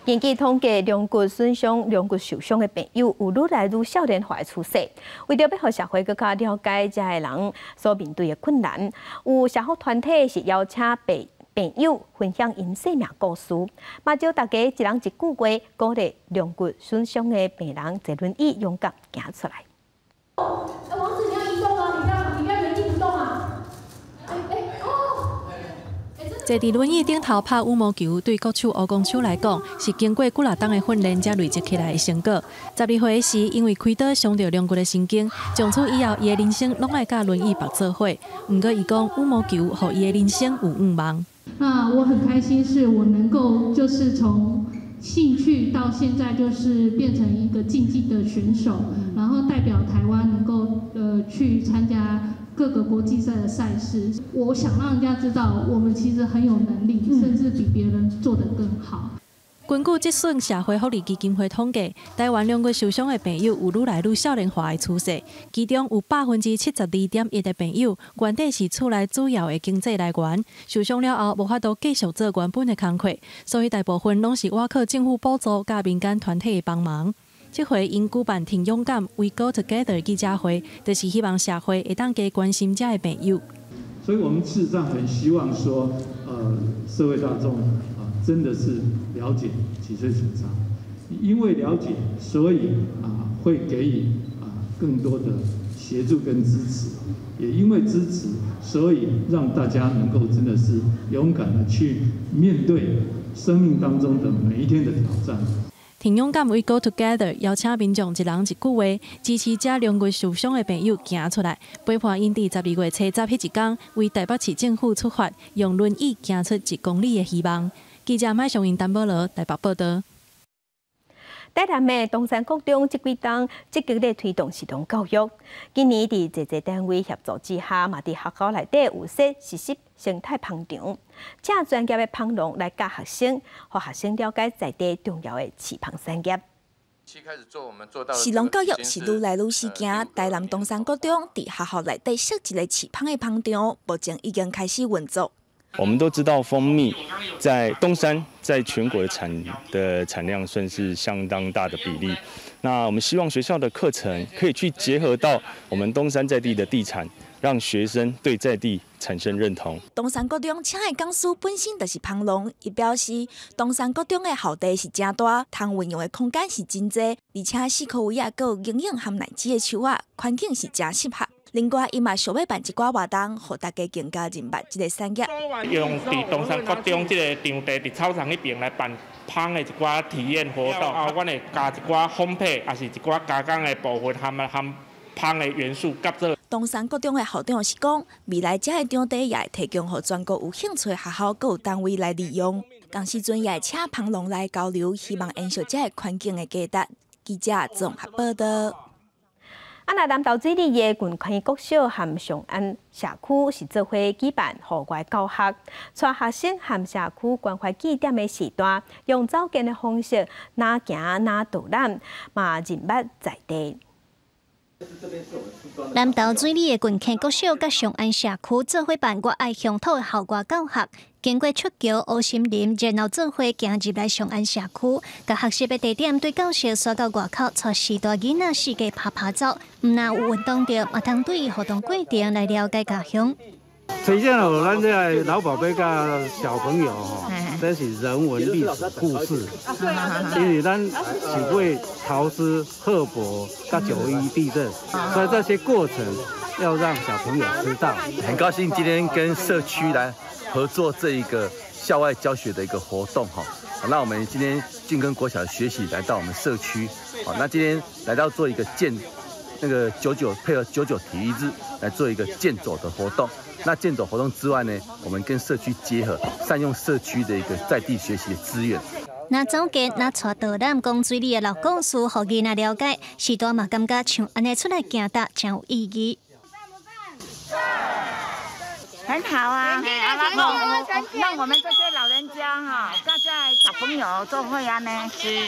根據統計，龍骨損傷、龍骨受傷的朋友有愈來愈少年化的趨勢。為著欲予社會閣較了解這个人所面對的困難，有社福團體是邀請朋友分享𪜶生命故事，嘛招大家一人一句話鼓勵龍骨損傷的病人坐輪椅勇敢行出來。王子，你要移動啊！你不要原地不動啊！坐佇輪椅頂頭拍羽毛球，對國手吳光秋來講，是經過幾若冬的訓練才累積起來的成果。12歲時，因為開刀傷著龍骨的神經，從此以後，伊的人生攏愛佮輪椅縛做伙。毋過，伊講羽毛球予伊的人生有願望。那我很開心，是我能夠就是從興趣到現在，就是變成一個競技的選手，然後代表台灣能夠去參加各個國際賽的賽事。我想讓人家知道，我們其實很有能力，甚至比別人做得更好。根據脊損社會福利基金會統計，台灣龍骨受傷的朋友有愈來愈少年化的趨勢，其中有72.1%的朋友原底是厝內主要的經濟來源，受傷了後無法度繼續做原本的工課，所以大部分攏是倚靠政府補助佮民間團體的幫忙。這回𪜶舉辦挺勇敢 We Go Together 記者會，就是希望社會會當加關心這个朋友。所以我們事實上很希望說，社會大眾啊，真的是了解脊髓損傷，因為了解，所以啊會給予啊更多的協助跟支持，也因為支持，所以讓大家能夠真的是勇敢的去面對生命當中的每一天的挑戰。挺勇敢 We Go Together 邀請民眾一人一句話，支持這龍骨受傷的朋友行出來，陪伴𪜶佇12月初十彼一天，為台北市政府出發，用輪椅行出1公里的希望。記者麥尚英、丹保羅台北報道。台南的東山國中這幾冬積極咧推動食農教育。今年佇濟濟單位協助之下，嘛佇學校內底有設實習生態芳場，請專業的芳農來教學生，予學生了解在地重要的飼芳產業。食農教育是愈來愈時行，台南東山國中佇學校內底設一個飼芳的芳場，目前已經開始運作。我們都知道蜂蜜在東山，在全國的產量算是相當大的比例。那我們希望學校的課程可以去結合到我們東山在地的地產，讓學生對在地產生認同。東山國中請的講師本身就是芳農，伊表示東山國中的校地是誠大，通運用的空間是真濟，而且四箍圍仔閣有營養含奶子的樹仔，環境是誠適合。另外，伊嘛想欲辦一寡活動，予大家更加認捌這个產業。用佇東山國中這个場地，佇操場彼爿來辦麭的一寡體驗活動，啊，阮會加一寡烘焙，抑是一寡加工的部分，含含麭的元素夾做。東山國中的校長是講，未來這个場地也會提供予全國有興趣的學校閣有單位來利用。仝時陣也會請蜂農來交流，希望延續這个環境的價值。記者綜合報導。啊，若南投水里的郡坑國小和上安社區是做伙舉辦戶外教學，帶學生和社區關懷據點的序大，用走健的方式，若行若導覽，嘛認捌在地。南投水里的郡坑國小佮上安社區做伙辦我愛鄉土的校外教學，經過出橋、烏森林，然後做伙行入來上安社區，共學習的地點對教室徙到外口，帶序大囡仔四界趴趴走，毋但有運動著，嘛通對活動過程來了解家鄉。呈現了咱這个老寶貝佮小朋友吼，這是人文歷史故事，因為咱是為陶斯、賀伯佮9·11地震，所以這些過程要讓小朋友知道。很高興今天跟社區來合作這一個校外教學的一個活動哈。那我們今天俊耕國小學習來到我們社區，好，那今天來到做一個健那個九九配合九九體育日來做一個健走的活動。那健走活動之外呢，我們跟社區結合，善用社區的一個在地學習的資源。若走健，若帶導覽講水里的老故事，予囡仔了解，序大嘛感覺像按呢出來行踏誠有意義。很好啊，讓我們這些老人家哈，大家小朋友做伙按呢，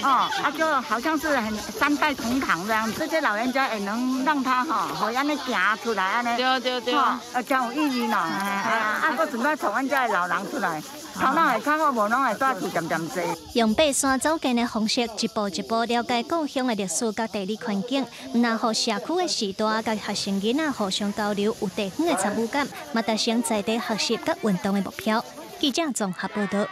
哦，啊就好像是很三代同堂這樣，這些老人家也能讓他哈，予按呢行出來按呢，對對對，啊，真有意義喏，啊，閣準備帶阮遮的老人出來，頭腦會較好，無攏會蹛厝恬恬坐。用爬山走健的方式，一步一步了解故鄉的歷史佮地理環境，毋但予社區的序大佮學生囡仔互相交流，有地方的參與感，嘛達成在地學習佮運動的目標。記者綜合報導。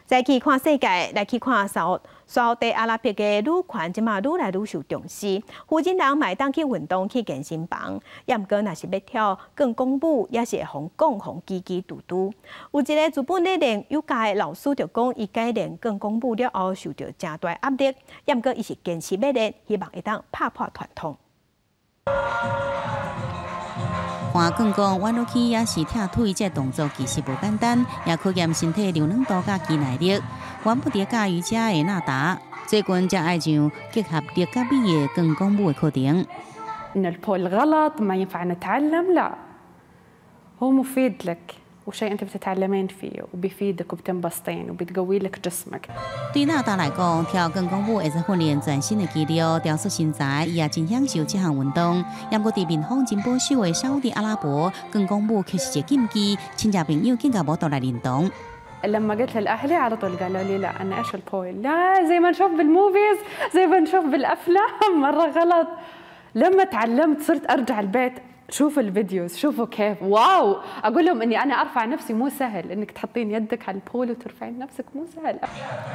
再去看世界，來去看沙烏地阿拉伯的女權，這馬愈來愈受重視。婦人嘛會當去運動、去健身房，抑毋過若是欲跳鋼管舞，也是會予人講予嘰嘰嘟嘟。有一个日本咧練瑜伽的老師就講，伊改練鋼管舞了後，受著誠大壓力，抑毋過伊是堅持欲練，希望會當拍破傳統。盤鋼管彎落去抑是拆腿，這個動作其實無簡單，也考驗身體柔軟度佮肌耐力。原本佇教瑜伽的納達，最近才愛上結合力佮美的鋼管舞的課程。 إن ال pole غلط ما ينفع نتعلم لا هو مفيد لك وشيء أنت بتتعلمين فيه وبيفيدك وبتنبسطين وبتقوي لك جسمك。對納達來講，跳鋼管舞會使訓練全身的肌肉，雕塑身材，伊也真享受這項運動。毋過佇民風真保守的沙烏地阿拉伯，鋼管舞卻是一個禁忌，親戚朋友更加無法度來認同。 لما قلت لأهلي على طول قالوا لي لا أنا إيش ال pole لا زي ما نشوف بال movies زي ما نشوف بالأفلام مرة غلط. لما تعلمت صرت أرجع البيت شوف ال videos شوفوا كيف wow اقول لهم اني انا ارفع نفسي مو سهل انك تحطين يدك على ال pole وترفعين نفسك مو سهل。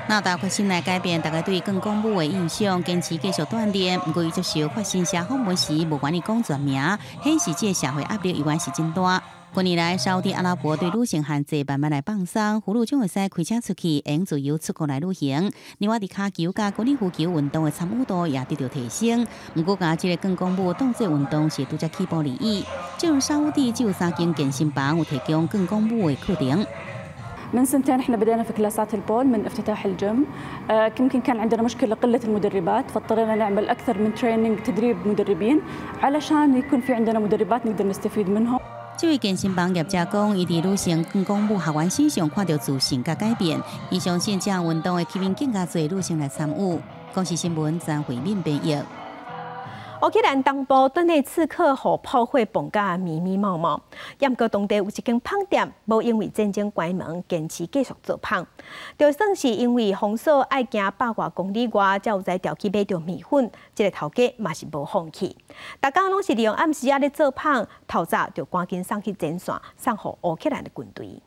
納達決心來改變大家對鋼管舞的印象，堅持繼續鍛鍊。毋過伊接受法新社訪問時，無願意講全名，顯示這个社會壓力猶原是真大。近年來，沙烏地阿拉伯對女性限制慢慢來放鬆，婦女總會使開車出去，會用自由出國來旅行。另外，佇跤球佮高爾夫球運動的參與度也得著提升。毋過，共這个鋼管舞當做運動是拄才起步而已。這陣沙烏地只有三間健身房有提供鋼管舞的課程。 من سنتين احنا بدينا في كلاسات ال pole من افتتاح الجيم يمكن كان عندنا مشكله قله المدربات فاضطرينا نعمل اكثر من training تدريب مدربين علشان يكون في عندنا مدربات نقدر نستفيد منهم。這位健身房業者講，伊佇女性鋼管舞學員身上看著自信佮改變，伊相信這項運動會吸引更加濟女性來參與。公視新聞張惠敏編譯。烏克蘭東部頓內茨克予炮火爆甲密密麻麻，毋過當地有一間麭店，無因為戰爭關門，堅持繼續做麭。就算是因為封鎖愛行百外公里外，才有才調去買著麵粉，這个頭家嘛是無放棄。逐工攏是利用暗時仔咧做麭，透早就趕緊送去前線，送予烏克蘭的軍隊。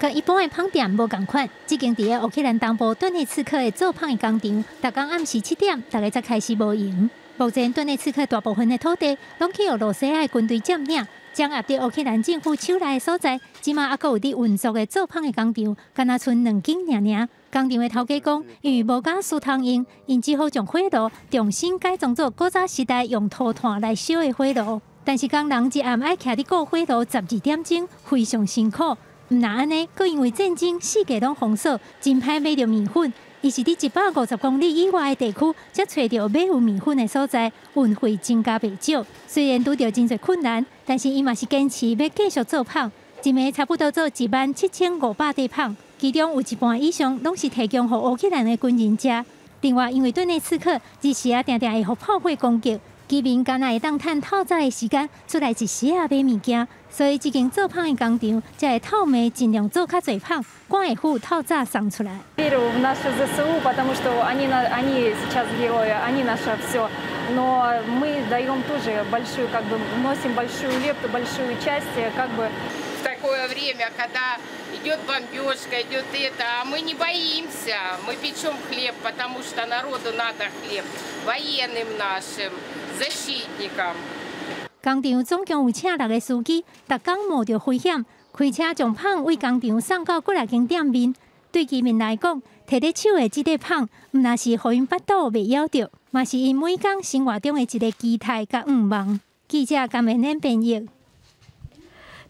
佮一般的麭店無仝款，這間佇咧烏克蘭東部頓內茨克的做麭的工廠，逐工暗時7點，大家才開始無閒。目前頓涅茨克大部分的土地攏去予羅西亞的軍隊佔領，掌握佇烏克蘭政府手內的所在，這馬猶閣有佇運作的做麭的工廠，敢若賰兩間爾爾。工廠的頭家講，因為無瓦斯通用，𪜶只好將火爐重新改裝做古早時代用塗炭來燒的火爐。但是工人一暗愛徛佇顧火爐12點鐘，非常辛苦。毋但按呢，閣因為戰爭四界攏封鎖，真歹買著麵粉。伊是佇150公里以外的地區，才揣著買有麵粉的所在，運費增加袂少。雖然拄著真濟困難，但是伊嘛是堅持欲繼續做麭。一暝差不多做17500塊麭，其中有一半以上攏是提供予烏克蘭的軍人食。另外，因為頓涅茨克日時啊定定會予炮火攻擊，居民敢若會當趁透早的時間出來一絲仔買物件，所以這間做麭的工廠才會透暝盡量做較濟麭，趕會赴透早送出來。 Верю в нашу ЗСУ, потому что они сейчас герои, они наше все. Но мы даем тоже большую, как бы вносим большую лепту, большую часть, как бы. В такое время, когда идет бомбежка, идет это, а мы не боимся, мы печем хлеб, потому что народу надо хлеб, военным нашим, защитникам. 工廠總共有請6個司機，逐工冒著危險開車將麭為工廠送到幾若間店面。對居民來講，提佇手的這塊麭，毋但是予𪜶腹肚袂枵著，嘛是𪜶每工生活中的一個期待佮願望。記者甘文燕編譯。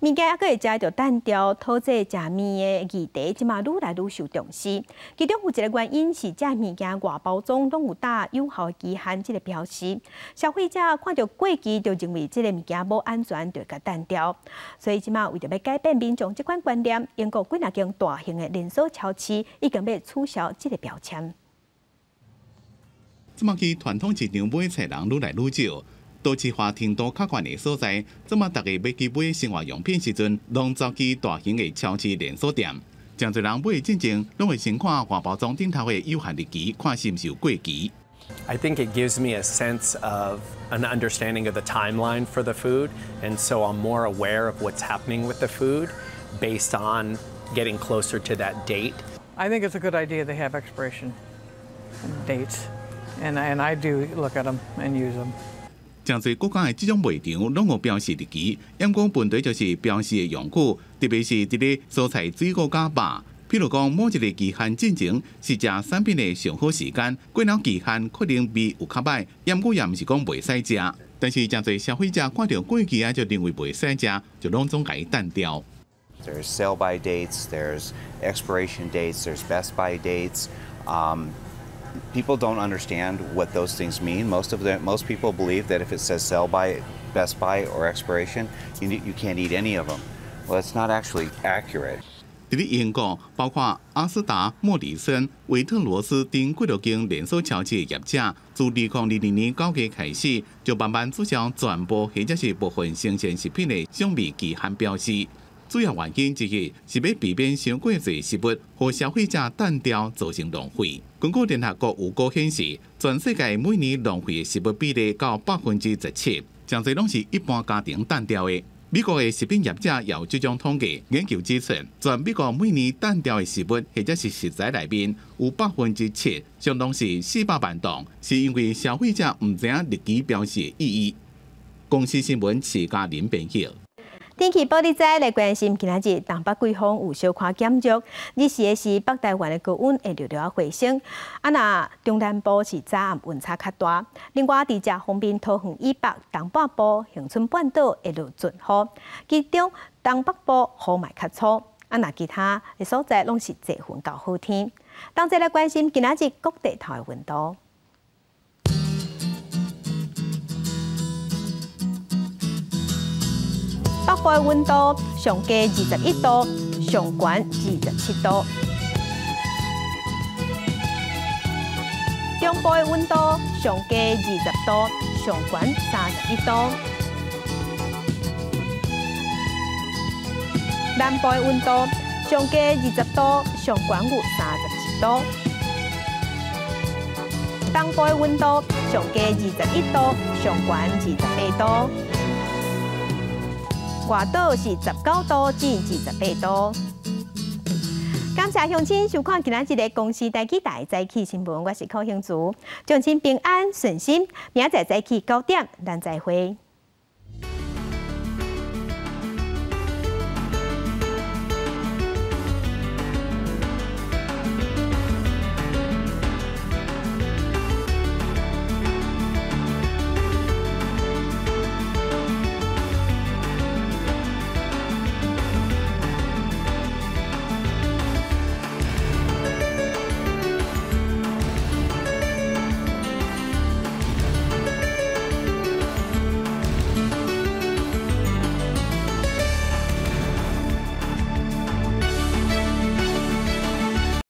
物件猶閣會食著單調，討債食麵的議題，這馬愈來愈受重視。其中有一個原因是，這物件外包裝攏有打有效期限這個標示，消費者看著過期就認為這個物件無安全，就會共擲掉。所以這馬為著欲改變民眾這款觀念，英國幾若間大型的連鎖超市已經欲取消這個標籤。這馬去傳統市場買菜人愈來愈少。都市化程度較懸的所在，這馬逐家欲去買生活用品時陣，攏走去大型的超市連鎖店。誠濟人買進前，攏會先看外包裝頂頭的有效日期，看是毋是有過期。 I think it gives me a sense of an understanding of the timeline for the food, and so I'm more aware of what's happening with the food based on getting closer to that date. I think it's a good idea to have expiration dates, and I do look at them and use them. 誠濟國家的這種賣場攏有標示日期，毋過問題就是標示的用具，特別是佇咧蔬菜、水果佮肉。譬如講，某一個期限進前是食產品的上好時間，過了期限可能味有較䆀，毋過也毋是講袂使食。但是誠濟消費者看著過期啊，就認為袂使食，就攏總共伊擲掉。 There's sell by dates, there's expiration dates, there's best by dates. People don't understand what those things mean. Most people believe that if it says sell by, best by, or expiration, you can't eat any of them. Well, it's not actually accurate. 佇咧英國，包括阿斯達、莫里森、維特羅斯等幾若間連鎖超市的業者，自2022年9月開始，就慢慢取消全部或者是部分生鮮食品的賞味期限標示。主要原因之一是欲避免傷過濟食物予消費者擲掉造成浪費。根據聯合國報告顯示，全世界每年浪費的食物比例到17%，誠濟攏是一般家庭擲掉的。美國的食品業者也有這種統計，研究指出，全美國每年擲掉的食物或者是食材內面有7%，相當是400萬噸，是因為消費者毋知影日期標示的意義。公視新聞徐嘉玲編譯。天氣報你知來關心，今仔日東北季風有小可減弱，日時的時北台灣的高溫會略略回升。啊，若中南部是早暗溫差較大。另外，佇遮方面，桃園以北、東半部、恆春半島會落陣雨，其中東北部雨嘛較粗。啊，若其他的所在攏是濟雲到好天。同齊來關心今仔日各地頭的溫度。北部的溫度上低21度，上懸27度。中部的溫度上低20度，上懸31度。南部的溫度上低20度，上懸有31度。東部的溫度上低21度，上懸28度。外島是19度至28度。感謝。謝鄉親收看今仔日的公視台語台早起新聞，我是寇興竹，祝親平安順心，明仔載早起9點，咱再會。